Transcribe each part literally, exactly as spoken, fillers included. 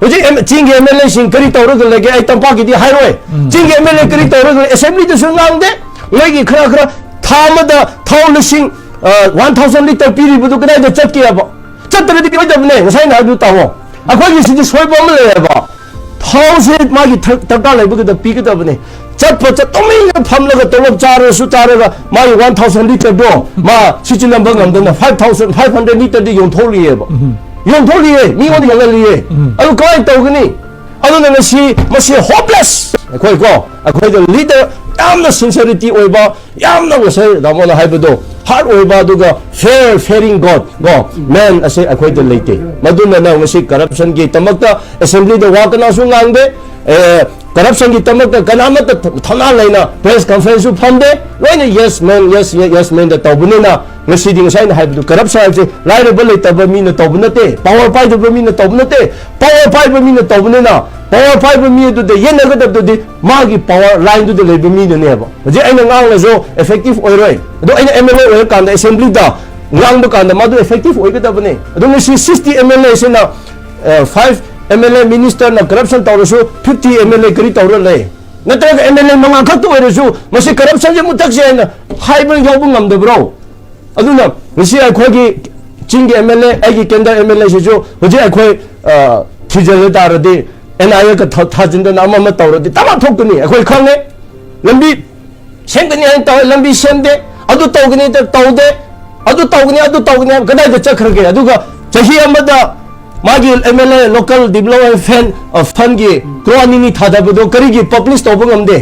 ꯍꯧꯖꯤꯛ ꯑꯦꯝ- ꯆꯤꯡꯒꯤ M L ꯑꯦꯁꯤꯡ ꯀꯔꯤ ꯇꯧꯔꯒ ꯂꯩꯒꯦ? ꯑꯩ ꯇꯝꯄꯥꯛꯀꯤꯗꯤ ꯍꯥꯏꯔꯣꯏ꯫ ꯆꯤꯡꯒꯤ ꯑꯦꯝ ꯑꯦꯜ ꯑꯦ ꯀꯔꯤ ꯇꯧꯔꯒ ꯂꯩ? ꯑꯦꯁꯦꯝꯕ꯭ꯂꯤꯗꯁꯨ ꯉꯥꯡꯗꯦ꯫ ꯃꯣꯏꯒꯤ ꯈꯔ ꯈꯔ ꯊꯥ ꯑꯃꯗ ꯊꯥꯎ ꯂꯤꯁꯤꯡ ꯋꯥꯟ ꯊꯥꯎꯖꯟ ꯂꯤꯇꯔ ꯄꯤꯔꯤꯕꯗꯨ ꯀꯗꯥꯏꯗ ꯆꯠꯀꯦ ꯍꯥꯏꯕ? ꯆꯠꯇ꯭ꯔꯗꯤ ꯀꯃꯥꯏꯅ ꯇꯧꯕꯅꯦ? ꯉꯁꯥꯏꯅ ꯍꯥꯏꯕꯗꯨ ꯇꯥꯑꯣ꯫ ꯑꯩꯈꯣꯏꯒꯤ ꯁꯤꯗꯤ ꯁꯣꯏꯕ ꯑꯃ ꯂꯩꯌꯦꯕ꯫ ꯊꯥꯎꯁꯦ ꯃꯥꯒꯤ ꯊ- ꯗꯔꯀꯥꯔ ꯂꯩꯕꯒꯤꯗ ꯄꯤꯒꯗꯕꯅꯦ꯫ ꯆꯠꯄ ꯆꯠ ꯇꯨꯃꯤꯟꯅ ꯐꯝꯂꯒ ꯇꯣꯂꯣꯞ ꯆꯥꯔꯁꯨ ꯆꯥꯔꯒ ꯃꯥꯒꯤ ꯋꯥꯟ ꯊꯥꯎꯖꯟ ꯂꯤꯇꯔꯗꯣ ꯃꯥ ꯁꯤꯖꯤꯟꯅꯕ ꯉꯝꯗꯅ ꯐꯥꯏꯚ ꯊꯥꯎꯖꯟ ꯐꯥꯏꯚ ꯍꯟꯗ꯭ꯔꯦꯗ ꯂꯤꯇꯔꯗꯤ ꯌꯣꯟꯊꯣꯛꯂꯤꯑꯕ꯫ ꯌꯣꯟꯊꯣꯛꯂꯤꯑꯦ, ꯃꯤꯉꯣꯟꯗ ꯌꯣꯜꯍꯜꯂꯤꯑꯦ꯫ ꯑꯗꯨ ꯀꯃꯥꯏꯅ ꯇꯧꯒꯅꯤ? ꯑꯗꯨꯅ ꯉꯁꯤ ꯃꯁꯤ ꯍꯣꯞꯂꯦꯁ ꯑꯩꯈꯣꯏ ꯀꯣ, ꯑꯩꯈꯣꯏꯗ ꯂꯤꯗꯔ ꯌꯥꯝꯅ ꯁꯤꯟꯁꯔꯤꯇꯤ ꯑꯣꯏꯕ, ꯌꯥꯝꯅ ꯉꯁꯥꯏ ꯗꯥꯃꯣꯅ ꯍꯥꯏꯕꯗꯣ ꯍꯥꯔꯠ ꯑꯣꯏꯕ, ꯑꯗꯨꯒ ꯐꯦꯌꯔ ꯐꯦꯌꯔꯤꯡ ꯒꯣꯗ ꯀꯣ, ꯃꯦꯟ ꯑꯁꯦ ꯑꯩꯈꯣꯏꯗ ꯂꯩꯇꯦ꯫ ꯃꯗꯨꯅ ꯅꯪ ꯉꯁꯤ ꯀꯔꯞꯁꯟꯒꯤ ꯗꯃꯛꯇ ꯑꯦꯁꯦꯝꯕ꯭ꯂꯤꯗ ꯋꯥ ꯀꯅꯥꯁꯨ ꯉꯥꯡꯗꯦ꯫ ꯑꯦ, ꯀꯔꯞꯁꯟꯒꯤ ꯗꯃꯛꯇ ꯀꯅꯥꯃꯠꯇ ꯊ- ꯊꯧꯅꯥ ꯂꯩꯅ ꯄ꯭ꯔꯦꯁ ꯀꯟꯐꯔꯦꯟꯁꯁꯨ ꯐꯝꯗꯦ꯫ ꯂꯣꯏꯅ ꯌꯦꯁ ꯃꯦꯟ, ꯌꯦꯁ ꯌꯦꯁ ꯃꯦꯟꯗ ꯇꯧꯕꯅꯤꯅ ꯉꯁꯤꯗꯤ ꯉꯁꯥꯏꯅ ꯍꯥꯏꯕꯗꯨ ꯀꯔꯞꯁꯟ ꯍꯥꯏꯕꯁꯦ ꯂꯥꯏꯔꯕ ꯂꯩꯇꯕ ꯃꯤꯅ ꯇꯧꯕ ꯅꯠꯇꯦ, ꯄꯋꯥꯔ ꯄꯥꯏꯗꯕ ꯃꯤꯅ ꯇꯧꯕ ꯅꯠꯇꯦ꯫ ꯄꯋꯥꯔ ꯄꯥꯏꯕ ꯃꯤꯅ ꯇꯧꯕꯅꯤꯅ ꯄꯋꯥꯔ ꯄꯥꯏꯕ ꯃꯤ ꯑꯗꯨꯗ ꯌꯦꯠꯅꯒꯗꯕꯗꯨꯗꯤ ꯃꯥꯒꯤ ꯄꯋꯥꯔ ꯂꯥꯏꯟꯗꯨꯗ ꯂꯩꯕ ꯃꯤꯗꯨꯅꯦꯕ꯫ ꯍꯧꯖꯤꯛ ꯑꯩꯅ ꯉꯥꯡꯂꯁꯨ ꯏꯐꯦꯛꯇꯤꯚ ꯑꯣꯏꯔꯣꯏ꯫ ꯑꯗꯣ ꯑꯩꯅ ꯑꯦꯝ ꯑꯦꯜ ꯑꯦ ꯑꯣꯏꯔꯀꯥꯟꯗ ꯑꯦꯁꯦꯝꯕ꯭ꯂꯤꯗ ꯉꯥꯡꯕ ꯀꯥꯟꯗ ꯃꯥꯗꯨ ꯏꯐꯦꯛꯇꯤꯚ ꯑꯣꯏꯒꯗꯕꯅꯦ꯫ ꯑꯗꯣ ꯉꯁꯤ ꯁꯤꯛꯁꯇꯤ ꯑꯦꯝ ꯑꯦꯜ ꯑꯦꯁꯤꯅ ꯐꯥꯏꯚ ꯑꯦꯝ ꯑꯦꯜ ꯑꯦ ꯃꯤꯅꯤꯁꯇꯔꯅ ꯀꯔꯞꯁꯟ ꯇꯧꯔꯁꯨ ꯐꯤꯐꯇꯤ ꯑꯦꯝ ꯑꯦꯜ ꯑꯦ ꯀꯔꯤ ꯇꯧꯔ ꯂꯩ? ꯅꯠꯇ꯭ꯔꯒ ꯑꯦꯝ ꯑꯦꯜ ꯑꯦ ꯃꯉꯥ ꯈꯛꯇ ꯑꯣꯏꯔꯁꯨ ꯃꯁꯤ ꯀꯔꯞꯁꯟꯁꯦ ꯃꯨꯊꯠꯁꯦ ꯍꯥꯏꯅ ꯍꯥꯏꯕ ꯌꯥꯎꯕ ꯉꯝꯗꯕ꯭ꯔꯣ? ꯑꯗꯨꯅ ꯉꯁꯤ ꯑꯩꯈꯣꯏꯒꯤ ꯆꯤꯡꯒꯤ ꯑꯦꯝ ꯑꯦꯜ ꯑꯦ, ꯑꯩꯒꯤ ꯀꯦꯟꯗ꯭ꯔ ꯑꯦꯝ ꯑꯦꯜ ꯑꯦꯁꯤꯁꯨ ꯍꯧꯖꯤꯛ ꯑꯩꯈꯣꯏ, ꯑ, ꯊꯤꯖꯤꯜꯂ ꯇꯥꯔꯗꯤ, ꯑꯦꯟ ꯑꯥꯏ ꯑꯦꯒ ꯊꯥ- ꯊꯥꯖꯤꯟꯗꯅ ꯑꯃ ꯑꯃ ꯇꯧꯔꯗꯤ ꯇꯃꯥ ꯊꯣꯛꯀꯅꯤ꯫ ꯑꯩꯈꯣꯏ ꯈꯪꯉꯦ꯫ ꯂꯝꯕꯤ ꯁꯦꯝꯒꯅꯤ ꯍꯥꯏꯅ ꯇꯧꯋꯦ, ꯂꯝꯕꯤ ꯁꯦꯝꯗꯦ꯫ ꯑꯗꯨ ꯇꯧꯒꯅꯤ ꯍꯥꯏꯅ ꯇꯧꯗꯦ꯫ ꯑꯗꯨ ꯇꯧꯒꯅꯤ, ꯑꯗꯨ ꯇꯧꯒꯅꯤ ꯍꯥꯏꯕ ꯀꯗꯥꯏꯗ ꯆꯠꯈ꯭ꯔꯒꯦ? ꯑꯗꯨꯒ ꯆꯍꯤ ꯑꯃꯗ ꯃꯥꯒꯤ M L A local development fund, ꯑ, ꯐꯟꯒꯤ ꯀ꯭ꯔꯣꯔ ꯑꯅꯤ ꯑꯅꯤ ꯊꯥꯗꯕꯗꯣ ꯀꯔꯤꯒꯤ ꯄꯕ꯭ꯂꯤꯁ ꯇꯧꯕ ꯉꯝꯗꯦ?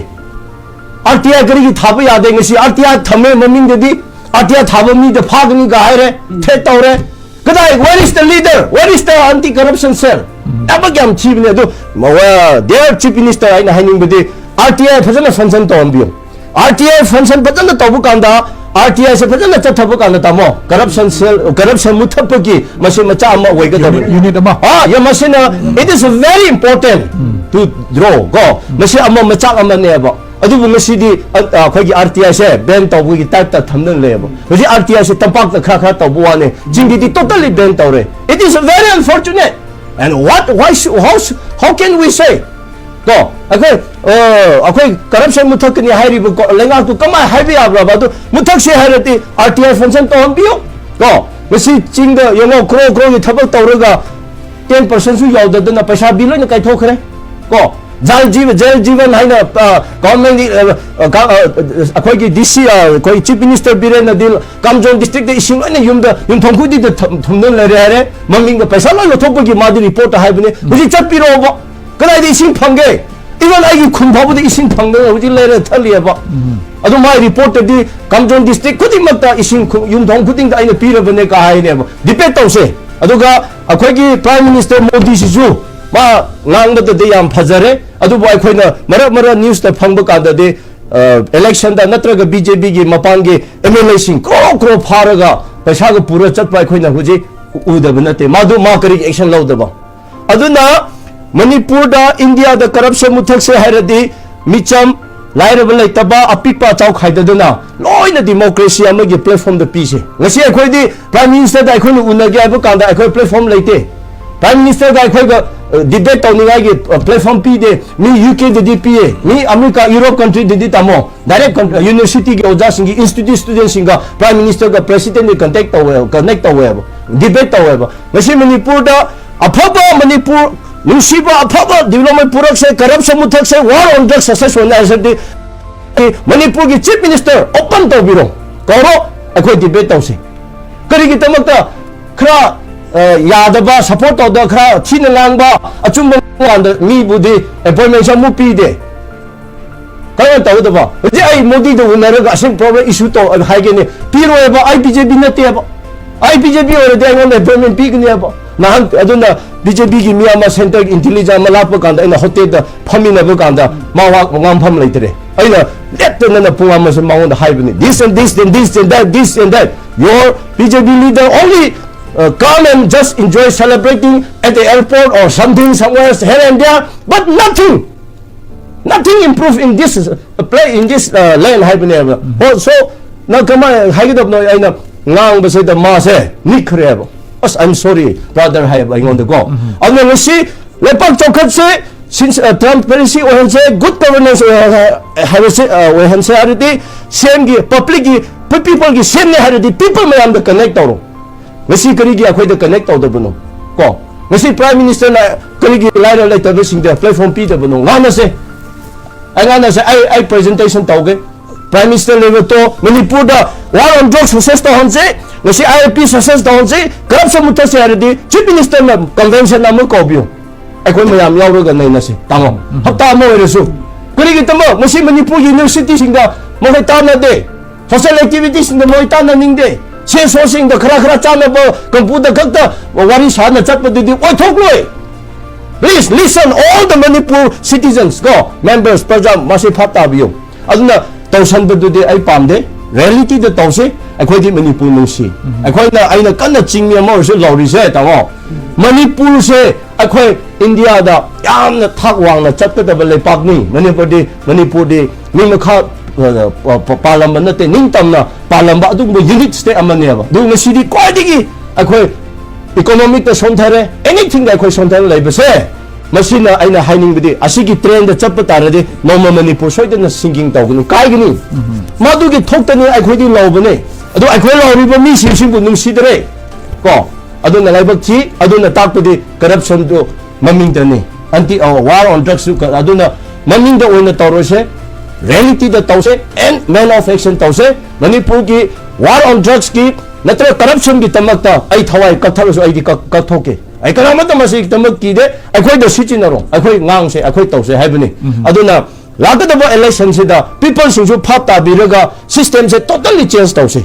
ꯑꯥꯔ ꯇꯤ ꯑꯥꯏ ꯀꯔꯤꯒꯤ ꯊꯥꯕ ꯌꯥꯗꯦ? ꯉꯁꯤ ꯑꯥꯔ ꯇꯤ ꯑꯥꯏ ꯊꯝꯃꯦ, ꯃꯃꯤꯡꯗꯗꯤ ꯑꯥꯔ ꯇꯤ ꯑꯥꯏ ꯊꯥꯕ ꯃꯤꯗ ꯐꯥꯒꯅꯤꯒ ꯍꯥꯏꯔꯦ, ꯊ꯭ꯔꯦꯠ ꯇꯧꯔꯦ꯫ ꯀꯗꯥꯏ? Where is the leader? Where is the anti corruption cell? ꯊꯕꯛ ꯌꯥꯝ ꯊꯤꯕꯅꯦ꯫ ꯑꯗꯨ ꯃꯋꯥ- dear Chief Minister, ꯑꯩꯅ ꯍꯥꯏꯅꯤꯡꯕꯗꯤ ꯑꯥꯔ ꯇꯤ ꯑꯥꯏ ꯐꯖꯅ ꯐꯪꯁꯟ ꯇꯧꯍꯟꯕꯤꯌꯨ꯫ ꯑꯥꯔ ꯇꯤ ꯑꯥꯏ ꯐꯪꯁꯟ ꯐꯖꯅ ꯇꯧꯕ ꯀꯥꯟꯗ, ꯑꯥꯔ ꯇꯤ ꯑꯥꯏꯁꯦ ꯐꯖꯅ ꯆꯠꯊꯕ ꯀꯥꯟꯗ, ꯇꯥꯃꯣ, ꯀꯔꯞꯁꯟ ꯁꯦꯜ, ꯀꯔꯞꯁꯟ ꯃꯨꯊꯠꯄꯒꯤ ꯃꯁꯤ ꯃꯆꯥ ꯑꯃ ꯑꯣꯏꯒꯗꯕꯅꯤ꯫ ꯌꯨꯅꯤꯠ ꯑꯃ꯫ ꯑꯥ, ꯌꯥ, ꯃꯁꯤꯅ, it is very important to draw ꯀꯣ꯫ ꯃꯁꯤ ꯑꯃ ꯃꯆꯥꯛ ꯑꯃꯅꯦꯕ꯫ ꯑꯗꯨꯕꯨ ꯉꯁꯤꯗꯤ, ꯑ, ꯑ, ꯑꯩꯈꯣꯏꯒꯤ ꯑꯥꯔ ꯇꯤ ꯑꯥꯏꯁꯦ ꯕꯦꯟ ꯇꯧꯕꯒꯤ ꯇꯥꯏꯞꯇ ꯊꯝꯗꯨꯅ ꯂꯩꯌꯦꯕ꯫ ꯍꯧꯖꯤꯛ ꯑꯥꯔ ꯇꯤ ꯑꯥꯏꯁꯦ ꯇꯝꯄꯥꯛꯇ ꯈꯔ ꯈꯔ ꯇꯧꯕ ꯋꯥꯅꯤ, ꯆꯤꯡꯗꯗꯤ totally ban ꯇꯧꯔꯦ꯫ It is very unfortunate꯫ And what, why should, how, should- how can we say? ꯀꯣ, ꯑꯩꯈꯣꯏ ꯑ, ꯑꯩꯈꯣꯏ ꯀꯔꯞꯁꯟ ꯃꯨꯊꯠꯀꯅꯤ ꯍꯥꯏꯔꯤꯕ ꯀꯣ, ꯂꯩꯉꯥꯛꯇꯨ ꯀꯃꯥꯏꯅ ꯍꯥꯏꯕ ꯌꯥꯕ꯭ꯔꯕ? ꯑꯗꯨ ꯃꯨꯊꯠꯁꯦ ꯍꯥꯏꯔꯗꯤ ꯑꯥꯔ ꯇꯤ ꯑꯥꯏ ꯐꯪꯁꯟ ꯇꯧꯍꯟꯕꯤꯌꯨ꯫ ꯀꯣ, ꯃꯁꯤ ꯆꯤꯡꯗ ꯌꯦꯡꯉꯣ, ꯀ꯭ꯔꯣ ꯀ꯭ꯔꯣꯒꯤ ꯊꯕꯛ ꯇꯧꯔꯒ ꯇꯦꯟ ꯄꯥꯔꯁꯦꯟꯁꯨ ꯌꯥꯎꯗꯗꯅ ꯄꯩꯁꯥ ꯕꯤꯜ ꯂꯣꯏꯅ ꯀꯥꯏꯊꯣꯛꯈ꯭ꯔꯦ꯫ ꯀꯣ, ꯖꯜ ꯖꯤꯕ ꯖꯜ ꯖꯤꯕꯟ ꯍꯥꯏꯅ ꯒꯚꯔꯟꯃꯦꯟꯒꯤ ꯑꯩꯈꯣꯏꯒꯤ ꯗꯤ ꯁꯤ ꯑꯩꯈꯣꯏ ꯆꯤꯐ ꯃꯤꯅꯤꯁꯇꯔ ꯕꯤꯔꯦꯟꯅꯗꯤ ꯀꯥꯝꯖꯣꯟ ꯗꯤꯁꯇ꯭ꯔꯤꯛꯇ ꯏꯁꯤꯡ ꯂꯣꯏꯅ ꯌꯨꯝꯗ ꯌꯨꯝꯊꯣꯡ ꯈꯨꯗꯤꯡꯗ ꯊꯝ- ꯊꯨꯝꯗꯨꯅ ꯂꯩꯔꯦ ꯍꯥꯏꯔꯦ꯫ ꯃꯃꯤꯡꯗ ꯄꯩꯁꯥ ꯂꯣꯏ ꯂꯧꯊꯣꯛꯄꯒꯤ ꯃꯥꯗꯤ ꯔꯤꯄꯣꯔꯠꯇ ꯍꯥꯏꯕꯅꯤ꯫ ꯍꯧꯖꯤꯛ ꯆꯠꯄꯤꯔꯛꯑꯣꯕ, ꯀꯗꯥꯏꯗ ꯏꯁꯤꯡ ꯐꯪꯒꯦ? ꯏꯚꯟ ꯑꯩꯒꯤ ꯈꯨꯟ ꯐꯥꯎꯕꯗ ꯏꯁꯤꯡ ꯐꯪꯗꯅ ꯍꯧꯖꯤꯛ ꯂꯩꯔ ꯊꯜꯂꯤꯑꯕ꯫ ꯑꯗꯨ ꯃꯥꯏ ꯔꯤꯄꯣꯔꯠꯇꯗꯤ ꯀꯥꯝꯖꯣꯟ ꯗꯤꯁꯇ꯭ꯔꯤꯛ ꯈꯨꯗꯤꯡꯃꯛꯇ ꯏꯁꯤꯡ ꯈꯨ- ꯌꯨꯝꯊꯣꯡ ꯈꯨꯗꯤꯡꯗ ꯑꯩꯅ ꯄꯤꯔꯕꯅꯦ ꯀꯥ ꯍꯥꯏꯅꯦꯕ꯫ ꯗꯤꯕꯦꯠ ꯇꯧꯁꯦ꯫ ꯑꯗꯨꯒ ꯑꯩꯈꯣꯏꯒꯤ ꯄ꯭ꯔꯥꯏꯝ ꯃꯤꯅꯤꯁꯇꯔ ꯃꯣꯗꯤꯁꯤꯁꯨ ꯃꯥ ꯉꯥꯡꯕꯗꯗꯤ ꯌꯥꯝ ꯐꯖꯔꯦ, ꯑꯗꯨꯕꯨ ꯑꯩꯈꯣꯏꯅ ꯃꯔꯛ ꯃꯔꯛ ꯅ꯭ꯌꯨꯁꯇ ꯐꯪꯕ ꯀꯥꯟꯗꯗꯤ ꯑꯦꯂꯦꯛꯁꯟꯗ ꯅꯠꯇ꯭ꯔꯒ ꯕꯤ ꯖꯦ ꯄꯤꯒꯤ ꯃꯄꯥꯟꯒꯤ ꯑꯦꯝ ꯑꯦꯜ ꯑꯦꯁꯤꯡ ꯀ꯭ꯔꯣ ꯀ꯭ꯔꯣ ꯐꯥꯔꯒ ꯄꯩꯁꯥꯒ ꯄꯨꯔ ꯆꯠꯄ ꯑꯩꯈꯣꯏꯅ ꯍꯧꯖꯤꯛ ꯎꯗꯕ ꯅꯠꯇꯦ꯫ ꯃꯥꯗꯨ ꯃꯥ ꯀꯔꯤ ꯑꯦꯛꯁꯟ ꯂꯧꯗꯕ? ꯑꯗꯨꯅ ꯃꯅꯤꯄꯨꯔꯗ, ꯏꯟꯗꯤꯌꯥꯗ ꯀꯔꯞꯁꯟ ꯃꯨꯊꯠꯁꯦ ꯍꯥꯏꯔꯗꯤ ꯃꯤꯆꯝ, ꯂꯥꯏꯔꯕ ꯂꯩꯇꯕ, ꯑꯄꯤꯛꯄ ꯑꯆꯥꯎ ꯈꯥꯏꯗꯗꯅ ꯂꯣꯏꯅ ꯗꯤꯃꯣꯀ꯭ꯔꯦꯁꯤ ꯑꯃꯒꯤ ꯄ꯭ꯂꯦꯠꯐꯣꯝꯗ ꯄꯤꯁꯦ꯫ ꯉꯁꯤ ꯑꯩꯈꯣꯏꯗꯤ ꯄ꯭ꯔꯥꯏꯝ ꯃꯤꯅꯤꯁꯇꯔꯗ ꯑꯩꯈꯣꯏꯅ ꯎꯅꯒꯦ ꯍꯥꯏꯕ ꯀꯥꯟꯗ ꯑꯩꯈꯣꯏ ꯄ꯭ꯂꯦꯠꯐꯣꯝ ꯂꯩꯇꯦ꯫ ꯄ꯭ꯔꯥꯏꯝ ꯃꯤꯅꯤꯁꯇꯔꯒ ꯑꯩꯈꯣꯏꯒ ꯗꯤꯕꯦꯠ ꯇꯧꯅꯤꯡꯉꯥꯏꯒꯤ ꯄ꯭ꯂꯦꯠꯐꯣꯝ ꯄꯤꯗꯦ꯫ ꯃꯤ ꯌꯨ ꯀꯦꯗꯗꯤ ꯄꯤꯌꯦ, ꯃꯤ ꯑꯃꯦꯔꯤꯀꯥ, ꯌꯨꯔꯣꯞ ꯀꯟꯇ꯭ꯔꯤꯗꯗꯤ ꯇꯥꯃꯣ꯫ ꯗꯥꯏꯔꯦꯛ ꯌꯨꯅꯤꯚꯔꯁꯤꯇꯤꯒꯤ ꯑꯣꯖꯥꯁꯤꯡꯒꯤ, ꯏꯟꯁꯇꯤꯇ꯭ꯌꯨꯠ ꯁ꯭ꯇꯨꯗꯦꯟꯁꯤꯡꯒ ꯄ꯭ꯔꯥꯏꯝ ꯃꯤꯅꯤꯁꯇꯔꯒ ꯄ꯭ꯔꯦꯁꯤꯗꯦꯟꯠꯅ ꯀꯟꯇꯦꯛ ꯇꯧꯋꯦ, ꯀꯅꯦꯛ ꯇꯧꯋꯦꯕ, ꯗꯤꯕꯦꯠ ꯇꯧꯋꯦꯕ꯫ ꯉꯁꯤ ꯃꯅꯤꯄꯨꯔꯗ ꯑꯐꯕ ꯃꯅꯤꯄꯨꯔ, ꯅꯨꯡꯁꯤꯕ ꯑꯐꯕ ꯗꯤꯕ꯭ꯂꯞꯃꯦꯟꯠ ꯄꯨꯔꯛꯁꯦ, ꯀꯔꯞꯁꯟ ꯃꯨꯊꯠꯁꯦ, ꯋꯥꯔ ꯑꯣꯟ ꯗ꯭ꯔꯒ ꯁꯛꯁꯦꯁ ꯑꯣꯏꯅ ꯍꯥꯏꯔꯁꯦ꯫ ꯃꯅꯤꯄꯨꯔꯒꯤ ꯆꯤꯐ ꯃꯤꯅꯤꯁꯇꯔ ꯑꯣꯄꯟ ꯇꯧꯕꯤꯔꯣ, ꯀꯧꯔꯣ, ꯑꯩꯈꯣꯏ ꯗꯤꯕꯦꯠ ꯇꯧꯁꯦ꯫ ꯀꯔꯤꯒꯤꯗꯃꯛꯇ ꯈꯔ ꯑ, ꯌꯥꯗꯕ, ꯁꯄꯣꯔꯠ ꯇꯧꯗꯕ, ꯈꯔ ꯊꯤꯅ ꯉꯥꯡꯕ, ꯑꯆꯨꯝꯕ ꯉꯥꯡꯕ ꯀꯥꯟꯗ ꯃꯤꯕꯨꯗꯤ ꯑꯦꯄꯣꯏꯟꯃꯦꯟꯁꯨ ꯑꯃꯨꯛ ꯄꯤꯗꯦ? ꯀꯔꯝꯅ ꯇꯧꯒꯗꯕ? ꯍꯧꯖꯤꯛ ꯑꯩ ꯃꯣꯗꯤꯗ ꯎꯅꯔꯒ ꯑꯁꯤ ꯄ꯭ꯔꯣꯕ꯭ꯂꯦꯝ ꯏꯁꯨ ꯇꯧ ꯍꯥꯏꯒꯅꯤ꯫ ꯄꯤꯔꯣꯏꯕ, ꯑꯩ ꯕꯤ ꯖꯦ ꯄꯤ ꯅꯠꯇꯦꯕ꯫ ꯑꯩ ꯕꯤ ꯖꯦ ꯄꯤ ꯑꯣꯏꯔꯗꯤ ꯑꯩꯉꯣꯟꯗ ꯑꯦꯄꯣꯏꯟꯃꯦꯟ ꯄꯤꯒꯅꯦꯕ꯫ ꯅꯍꯥꯟ ꯑꯗꯨꯅ ꯕꯤ ꯖꯦ ꯄꯤꯒꯤ ꯃꯤ ꯑꯃ, ꯁꯦꯟꯇꯔꯒꯤ ꯏꯟꯇꯦꯂꯤꯖꯦꯟꯁ ꯑꯃ ꯂꯥꯛꯄ ꯀꯥꯟꯗ ꯑꯩꯅ ꯍꯣꯇꯦꯜꯗ ꯐꯝꯃꯤꯟꯅꯕ ꯀꯥꯟꯗ ꯃꯥ ꯋꯥ ꯉꯥꯡꯐꯝ ꯂꯩꯇ꯭ꯔꯦ꯫ ꯑꯩꯅ ꯂꯦꯞꯇꯅꯅ ꯄꯨꯡ ꯑꯃꯁꯦ ꯃꯉꯣꯟꯗ ꯍꯥꯏꯕꯅꯤ, "This and this and this and that, this and that. Your B J P leader only uh, come and just enjoy celebrating at the airport or something somewhere here and there, but nothing, nothing improve in this uh, play, in this uh, land," ꯍꯥꯏꯕꯅꯦꯕ꯫ ꯑꯣ, so ꯅꯪ ꯀꯃꯥꯏꯅ ꯍꯥꯏꯒꯗꯕꯅꯣ? ꯑꯩꯅ ꯉꯥꯡꯕꯁꯤꯗ ꯃꯥꯁꯦ ꯅꯤꯛꯈ꯭ꯔꯦꯕ꯫ ꯑꯁ, I'm sorry brother ꯍꯥꯏꯌꯦꯕ ꯑꯩꯉꯣꯟꯗꯀꯣ꯫ ꯑꯗꯨꯅ ꯉꯁꯤ ꯂꯩꯄꯥꯛ ꯆꯥꯎꯈꯠꯁꯦ transparency ꯑꯣꯏꯍꯟꯁꯦ, good governance ꯑꯣꯏꯍꯟꯁꯦ ꯍꯥꯏꯔꯗꯤ ꯁꯦꯟꯒꯤ, publicꯀꯤ, peopleꯒꯤ ꯁꯦꯟꯅꯦ ꯍꯥꯏꯔꯗꯤ people ꯃꯌꯥꯝꯗ connect ꯇꯧꯔꯣ꯫ ꯉꯁꯤ ꯀꯔꯤꯒꯤ ꯑꯩꯈꯣꯏꯗ connect ꯇꯧꯗꯕꯅꯣ? ꯀꯣ, ꯉꯁꯤ Prime Ministerꯅ ꯀꯔꯤꯒꯤ ꯂꯥꯏꯔ ꯂꯩꯇꯕꯁꯤꯡꯗ platform ꯄꯤꯗꯕꯅꯣ? ꯉꯥꯡꯅꯁꯦ꯫ ꯑꯩ ꯉꯥꯡꯅꯁꯦ, ꯑꯩ, ꯑꯩ presentation ꯇꯧꯒꯦ꯫ Prime Minister ꯂꯩꯕꯇꯣ ꯃꯅꯤꯄꯨꯔꯗ war on drugs success ꯇꯧꯍꯟꯁꯤ, ꯉꯁꯤ ILP success ꯇꯧꯍꯟꯁꯤ, corruption ꯃꯨꯠꯊꯠꯁꯤ ꯍꯥꯏꯔꯗꯤ Chief Ministerꯅ convention ꯑꯃ ꯀꯧꯕꯤꯌꯨ꯫ ꯑꯩꯈꯣꯏ ꯃꯌꯥꯝ ꯌꯥꯎꯔꯒ ꯅꯩꯅꯁꯤ, ꯇꯥꯃꯣ꯫ ꯍꯞꯇꯥ ꯑꯃ ꯑꯣꯏꯔꯁꯨ꯫ ꯀꯔꯤꯒꯤꯗꯃꯛ ꯃꯁꯤ ꯃꯅꯤꯄꯨꯔꯒꯤ universityꯁꯤꯡꯗ ꯃꯈꯣꯏ ꯇꯥꯟꯅꯗꯦ? Social activitiesꯁꯤꯡꯗ ꯃꯣꯏ ꯇꯥꯟꯅꯅꯤꯡꯗꯦ꯫ ꯁꯦꯟ ꯁꯣꯁꯤꯡꯗ ꯈꯔ ꯈꯔ ꯆꯥꯅꯕ ꯀꯝꯄꯨꯗ ꯈꯛꯇ ꯋꯥꯔꯤ ꯁꯥꯅ ꯆꯠꯄꯗꯨꯗꯤ ꯑꯣꯏꯊꯣꯛꯂꯣꯏ꯫ Please listen, all the Manipur citizens, ꯀꯣ, members, ꯄ꯭ꯔꯖꯥ, ꯃꯁꯤ ꯚꯥꯞ ꯇꯥꯕꯤꯌꯨ꯫ ꯑꯗꯨꯅ ꯇꯧꯁꯟꯕꯗꯨꯗꯤ ꯑꯩ ꯄꯥꯝꯗꯦ꯫ Realityꯗ ꯇꯧꯁꯤ꯫ ꯑꯩꯈꯣꯏꯗꯤ ꯃꯅꯤꯄꯨꯔ ꯅꯨꯡꯁꯤ꯫ ꯑꯩꯈꯣꯏꯅ, ꯑꯩꯅ ꯀꯟꯅ ꯆꯤꯡꯃꯤ ꯑꯃ ꯑꯣꯏꯔꯁꯨ ꯂꯧꯔꯤꯁꯦ, ꯇꯥꯃꯣ꯫ ꯃꯅꯤꯄꯨꯔꯁꯦ ꯑꯩꯈꯣꯏ ꯏꯟꯗꯤꯌꯥꯗ ꯌꯥꯝꯅ ꯊꯥꯛ ꯋꯥꯡꯅ ꯆꯠꯀꯗꯕ ꯂꯩꯄꯥꯛꯅꯤ꯫ ꯃꯅꯤꯄꯨꯔꯗꯤ, ꯃꯅꯤꯄꯨꯔꯗꯤ ꯃꯤ ꯃꯈꯥ, ꯑ, ꯄ-, ꯄ-, ꯄꯥꯜꯂꯝꯕ ꯅꯠꯇꯦ, ꯅꯤꯡꯇꯝꯅ ꯄꯥꯜꯂꯝꯕ ꯑꯗꯨꯒꯨꯝꯕ unique state ꯑꯃꯅꯦꯕ꯫ ꯑꯗꯨ ꯉꯁꯤꯗꯤ ꯈ꯭ꯋꯥꯏꯗꯒꯤ ꯑꯩꯈꯣꯏ economicꯇ ꯁꯣꯟꯊꯔꯦ, anythingꯗ ꯑꯩꯈꯣꯏ ꯁꯣꯟꯊꯔ ꯂꯩꯕꯁꯦ, ꯃꯁꯤꯅ ꯑꯩꯅ ꯍꯥꯏꯅꯤꯡꯕꯗꯤ, ꯑꯁꯤꯒꯤ trendꯗ ꯆꯠꯄ ꯇꯥꯔꯗꯤ ꯅꯣꯡꯃ ꯃꯅꯤꯄꯨꯔ ꯁꯣꯏꯗꯅ sinking ꯇꯧꯒꯅꯤ, ꯀꯥꯏꯒꯅꯤ꯫ ꯃꯗꯨꯒꯤ ꯊꯣꯛꯇꯅꯤ ꯑꯩꯈꯣꯏꯗꯤ ꯂꯧꯕꯅꯦ꯫ ꯑꯗꯣ ꯑꯩꯈꯣꯏ ꯂꯧꯔꯤꯕ ꯃꯤꯁꯤꯡꯁꯤꯕꯨ ꯅꯨꯡꯁꯤꯗꯔꯦ, ꯀꯣ꯫ ꯑꯗꯨꯅ ꯂꯥꯏꯕꯛ ꯊꯤ, ꯑꯗꯨꯅ ꯇꯥꯛꯄꯗꯤ corruptionꯗꯨ ꯃꯃꯤꯡꯗꯅꯤ꯫ Anti, ꯑ, war on drugsꯁꯨ ꯀ-, ꯑꯗꯨꯅ ꯃꯃꯤꯡꯗ ꯑꯣꯏꯅ ꯇꯧꯔꯣꯏꯁꯦ, realityꯗ ꯇꯧꯁꯦ, and man of action ꯇꯧꯁꯦ꯫ ꯃꯅꯤꯄꯨꯔꯒꯤ war on drugsꯀꯤ ꯅꯠꯇ꯭ꯔꯒ corruptionꯒꯤꯗꯃꯛꯇ ꯑꯩ ꯊꯋꯥꯏ ꯀꯛꯊꯔꯁꯨ ꯑꯩꯗꯤ ꯀꯛ-, ꯀꯛꯊꯣꯛꯀꯦ꯫ ꯑꯩ ꯀꯅꯥꯃꯠꯇ ꯃꯁꯤꯒꯤꯗꯃꯛ ꯀꯤꯗꯦ꯫ ꯑꯩꯈꯣꯏꯗ ꯁꯤꯖꯤꯟꯅꯔꯣ, ꯑꯩꯈꯣꯏ ꯉꯥꯡꯁꯦ, ꯑꯩꯈꯣꯏ ꯇꯧꯁꯦ ꯍꯥꯏꯕꯅꯤ꯫ ꯑꯗꯨꯅ ꯂꯥꯛꯀꯗꯕ electionꯁꯤꯗ peopleꯁꯤꯡꯁꯨ ꯚꯥꯞ ꯇꯥꯕꯤꯔꯒ systemꯁꯦ totally change ꯇꯧꯁꯦ꯫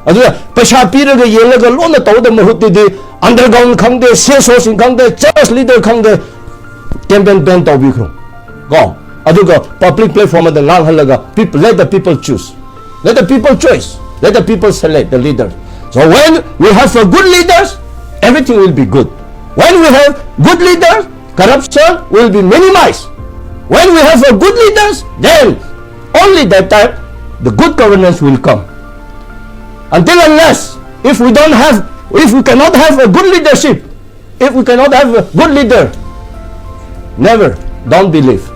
ꯑꯗꯨꯅ ꯄꯩꯁꯥ ꯄꯤꯔꯒ ꯌꯦꯜꯂꯒ ꯂꯣꯟꯅ ꯇꯧꯒꯗꯕ ꯃꯍꯨꯠꯇꯗꯤ underground ꯈꯪꯗꯦ, ꯁꯦꯁꯣꯁꯤꯡ ꯈꯪꯗꯦ, church leader ꯈꯪꯗꯦ, campaign ban ꯇꯧꯕꯤꯈ꯭ꯔꯣ, ꯀꯣ꯫ ꯑꯗꯨꯒ public platform ꯑꯗ ꯉꯥꯡꯍꯜꯂꯒ people, let the people choose. Let the people choice. Let the people select the leader. So when we have a good leaders, everything will be good. When we have good leaders, corruption will be minimized. When we have a good leaders, then only that time the good governance will come. Until unless, if we don't have If we cannot have a good leadership, if we cannot have a good leader, never, don't believe.